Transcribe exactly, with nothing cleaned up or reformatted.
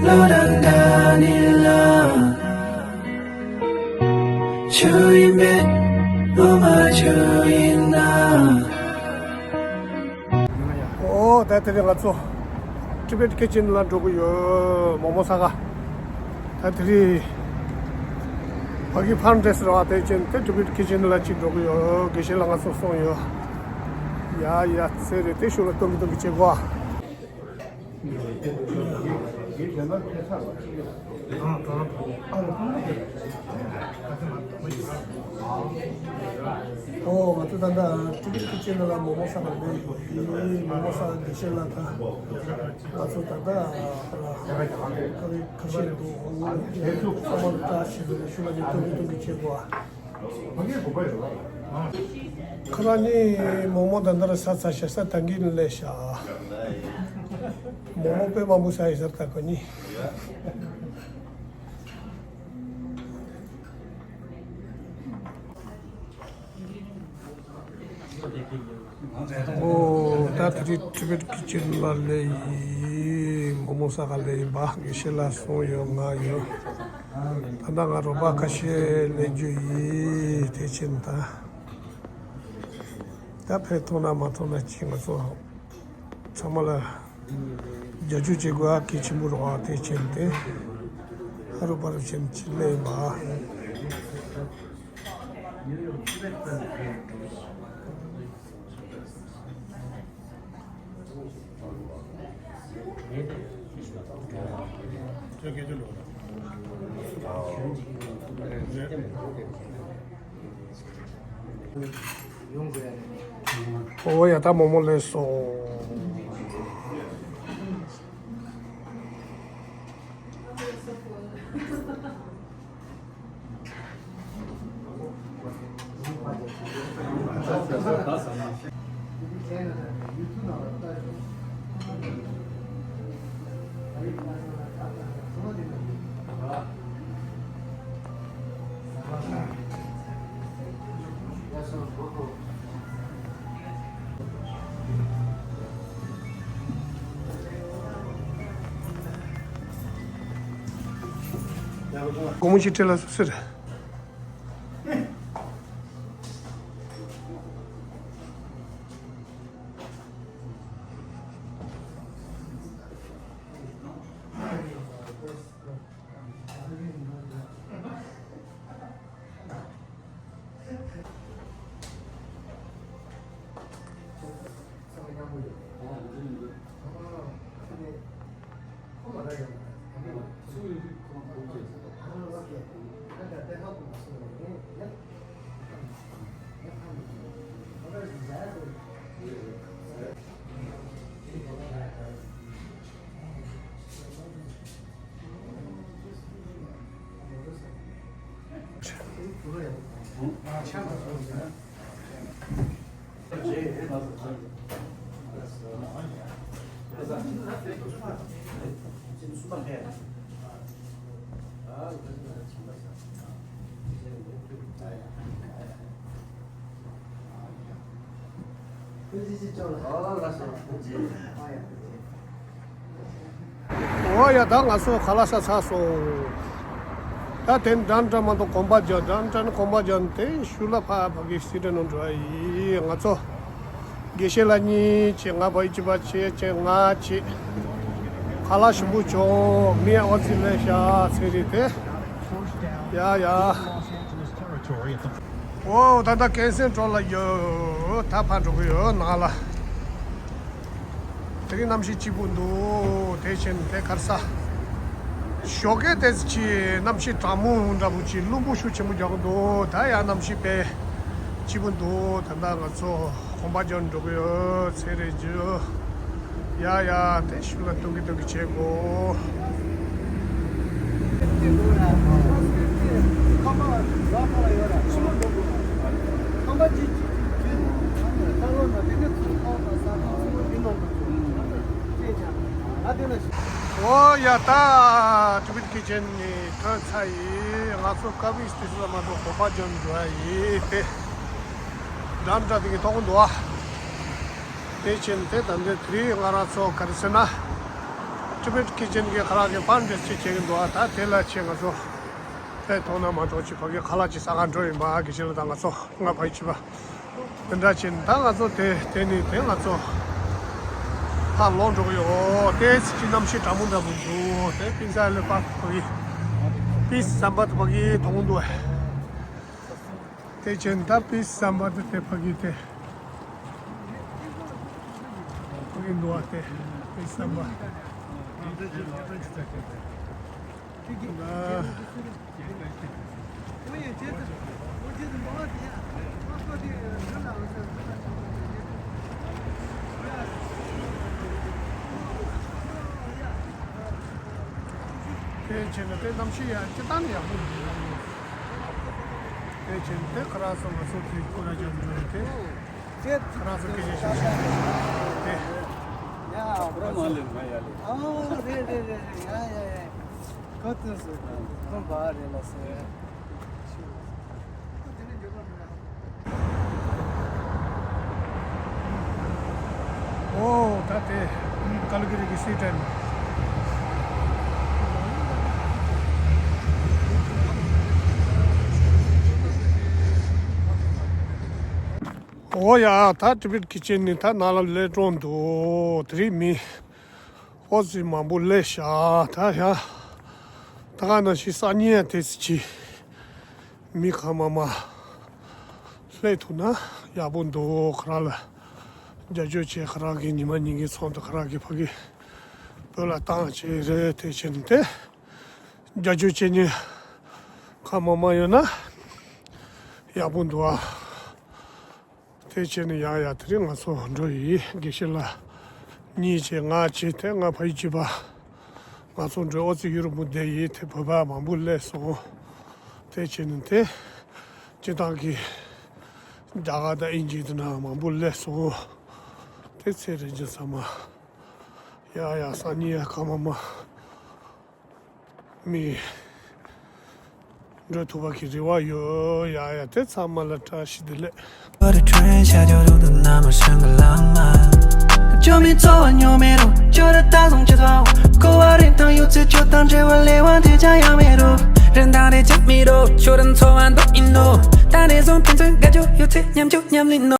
བློ་རང་འདྲ་ནི་ལ། ཆུ་ཡིན་མེད་བློ་མ་ཆུ་ཡིན་ན། ཨོ་ད་དེ་རིང་ང་ཚོ་Tibet Kitchen ལ་འགྲོ་གི་ཡོད། མོག་མོག་ཟ་ག་ད་དེ་རིང་ཕ་གི་ཕར་འདྲེས་ར་བ་དེ་ཅན་དེ་Tibet Kitchen ལ་ཅིག་འགྲོ་གི་ཡོད། དགེ་བཤེས་ལགས་ང་ཚོ་སོང་ཡོད། ཡ་ཡ་ཚེ་རེད། དེ་ཤུགས་ལ་གཏོང་གི་གཏོང་གི་བྱེད་དགོས། ཨོ་ང་ཚོ་ད་ལྟ་Tibet Kitchen ལ་མོག་མོག་ཟ་ག་ལ་ཡིན། མོག་མོག་ཟ་ག་དགེ་བཤེས་ལགས་དང་ང་ཚོ་ད་ལྟ་ཁ་ཁ་ཤས་འདུག་ཚང་མ་བཀྲ་ཤིས་བདེ་ལེགས་ཤུགས་ལ་ཉེ་དུ་མི་གཏོང་གི་བྱེད་དགོས། ཁོ་རང་ནི་མོག་མོག་ད་ལྟ་ར་ཟ་ཚར་ཤག་ས་ད་གིན་ལས་ཤག་མོག་མོག་དཔེ་མང་པོ་ཟ་ཡི་ཟེར་ད་ཁོ་གཉིས། ཨོ་ད་དེ་རིང་Tibet Kitchen ལ་སླེབས་ཡིན། མོག་མོག་ཟ་ག་སླེབས་ཡིན་པ། དགེ་བཤེས་ལགས་སོང་ཡོད། ང་ཡོད། ད་ལྟ་ང་རོགས་པ་ཁ་ཤས་སླེབས་རྒྱུ་ཡིན། དེ་ཕྱིན་ད་ད་ཕེབས་ཐུབ་ན་མ་ཐུབ་ན་ཅིག་ང་ཚོ་ཚང་མ་ལ་རྒྱབ་སྐྱོར་བྱེད་དགོས་ཨ་གལ་ཆེན་པོ་རེད་བ། དེ་ཕྱིན་ཏེ་ཧ་རུ་པ་རུ་ཕྱིན་ཅི་ལེ་ཡིན་པ། ཨོ་ཡ་ད་མོག་མོག་སླེབས་སོང་། སྒོར་མོ་ཞིག་སྤྲད་ལ་སུ་ཟེར། ཨོ་ཡ་ད་ང་ཚོ་ཁ་ལག་ཟ་ཚར་སོང་། ད་དེ་འགྲམ་འགྲམ་མ་གཏོགས་གོམ་པ་རྒྱག་འགྲམ་འགྲམ་ནི་གོམ་པ་རྒྱག་ནི་དེ་ཤུལ་ལ་ཕ་ཕ་གི་སི་ཏྲ་ནང་འགྲོ་ཡ་ཡིན། ང་ཚོ་དགེ་བཤེས་ལགས་གཉིས་བྱས། ང་ཕ་ཡི་གཅིག་པ་བྱས་བྱས་ང་བྱས། ཁ་ལག་ཞིམ་པོ་བྱུང་། མི་ཨོ་ཙི་ལས་ཤ་ཚེ་རིང་དེ། ཡ་ཡ། ཨོ་ད་ལྟ་ཀན་སན་ཊོལ་ལ་ཡོད། ད་ཕར་འགྲོ་གི་ཡོད་ནང་ལ། དེ་རིང་གནམ་གཤིས་སྐྱིད་པོ་འདུག་དེ་བཞིན་དེ་གར་ས་ཞོགས་ཀས་དེ་ཅི་གནམ་གཤིས་གྲང་མོ་འདྲ་པོ་ཅིག་རླུང་བུ་ཤུགས་ཆེན་པོ་རྒྱག་གི་འདུག་ད་ཡང་གནམ་གཤིས་དཔེ་སྐྱིད་པོ་འདུག་ད་ལྟ་ང་ཚོ་གོམ་པ་རྒྱག་འགྲོ་གི་ཡོད། ཚེ་རིང་རྒྱུ། ཡ་ཡ་དེ་ཤུལ་ལ་སྟོན་གི་སྟོན་གི་བྱེད་དགོས། ཨོ་ཡ་ད་Tibet Kitchen ནས་ཐོན་ཚར་ཡིན། ང་ཚོ་ཀ་བིས་དེ་ཚོ་ལ་མ་གཏོགས་གོམ་པ་རྒྱག་འགྲོ་ཡ་ཡིན། དེ་འགྲམ་འདྲ་དེ་གི་ཐོག་འདུག་ཨ། དེ་ཕྱིན་དེ་ད་འདི་དེ་རིང་ང་རང་ཚོ་ག་རེ་ཟེར་ན། Tibet Kitchen གི་ཁ་ལག་གི་ཕན་ཌ་རེ་ཟིང་ཅིག་བྱེད་ཀྱི་འདུག་ཨ། ད་དེ་ལ་ཆེད་ང་ཚོ་དེ་མཐོང་ན་མ་གཏོགས་ཅིག་ཕ་གི་ཁ་ལག་ཅིག་ཟ་གར་འགྲོ་ཡིན་པ། དགེ་བཤེས་ལགས་དང་ང་ཚོ་ང་ཕ་གི་བྱིས་པ་དེ་འདྲ་བྱས་ནས། ད་ང་ཚོ་དེ་དེ་ནས་དེ་ང་ཚོ་ཕར་ལོག་འགྲོ་གི་ཡོད། དེ་ཅིག་གནམ་གཤིས་གྲང་མོ་འདྲ་པོ་འདུག་དེ་པིན་ས་ལེ་པར་ཕ་གི་པིས་ཟམ་པ་དེ་ཕ་གི་མཐོང་གི་འདུག་དེ་བྱས་ནས་ད་པིས་ཟམ་པ་དེ་དེ་ཕ་གི་དེ། ཕ་གི་འདུག་ཨ། དེ་པིས་ཟམ་པ། དེ་བྱས་ན་དེ་གནམ་གཤིས་ཡང་སྤྱིར་བཏང་ནས་ཡག་པོ་འདུག་དེ་བྱས་ན་དེ་ཁ་རག་སོང་ང་ཚོ་དེ་ཀོ་ར་ཇམ་འགྲོ་ཡི་དེ། ཁ་རག་སོང་སྐད་ཆ་ཞིག་བཤད་དེ། ཡ་ཨ་ཁོ་ར་མ་ལེན་མ་ཡ་ལེ། ཨོ་རེད་རེད་རེད་རེད། ཡ་ཡ་ཡ། ཁོ་ཏུ་སུ་ཁོ་བ་རེད་ལ་སེ། ཨོ་ད་དེ་ཀལ་ག་རི་གི་སི་ཊན། ཨོ་ཡ། ད་ཊི་བེཊ་ཀི་ཅན་ནི་ད་ནང་ལ་སླེབས་འགྲོ་འདུག་དེ་རིང་མི་ཨོ་ཙི་མང་པོ་སླེབས་ཤག་ད་ཡ་ད་ག་ནང་བཞིན་སང་ཉིན་ཡང་དེ་ཙི་ཅིག་མི་གང་མང་མང་སླེབས་ཐུབ་ན་ཡག་པོ་འདུག་ཁོ་རང་ལ་རྒྱབ་སྐྱོར་བྱས། ཁོ་རང་གི་ཉི་མ་ཉིན་གྱི་ཚོགས་འདུ་ཁོ་རང་གི་ཕ་གི་བོད་ལ་བཏང་བྱས་རེད། དེ་བྱས་ནས་དེ་རྒྱབ་སྐྱོར་བྱེད་མཁན་གང་མང་མང་ཡོད་ན་ཡག་པོ་འདུག་ཨ། དེ་བྱས་ནས་ཡ་ཡ་དེ་རིང་ང་ཚོ་འགྲོ་ཡི། དགེ་བཤེས་ལགས་གཉིས་བྱས་ང་བྱས་དེ་ང་ཕ་ཡུལ་གཅིག་པ། ང་ཚོ་འགྲོ་ཨོ་ཙི་ཡུ་རོབ་མུ་བསྡད་ཡི། དེ་བོད་པ་མང་པོ་སླེབས་སོང་། དེ་བྱས་ནས་དེ་སྤྱིར་བཏང་གི་རྒྱ་གར་དང་དབྱིན་ཇི་དེ་ན་མང་པོ་སླེབས་སོང་། དེ་ཚེ་རིང་ཅན་ཚང་མ་ཡ་ཡ་སང་ཉིན་ཡ་གང་མང་མང་མི་འགྲོ་ཐུབ་པ་གི་རེ་བ་ཡོད། ཡ་ཡ་དེ་ཚང་མ་ལ་བཀྲ་ཤིས་བདེ་ལེགས།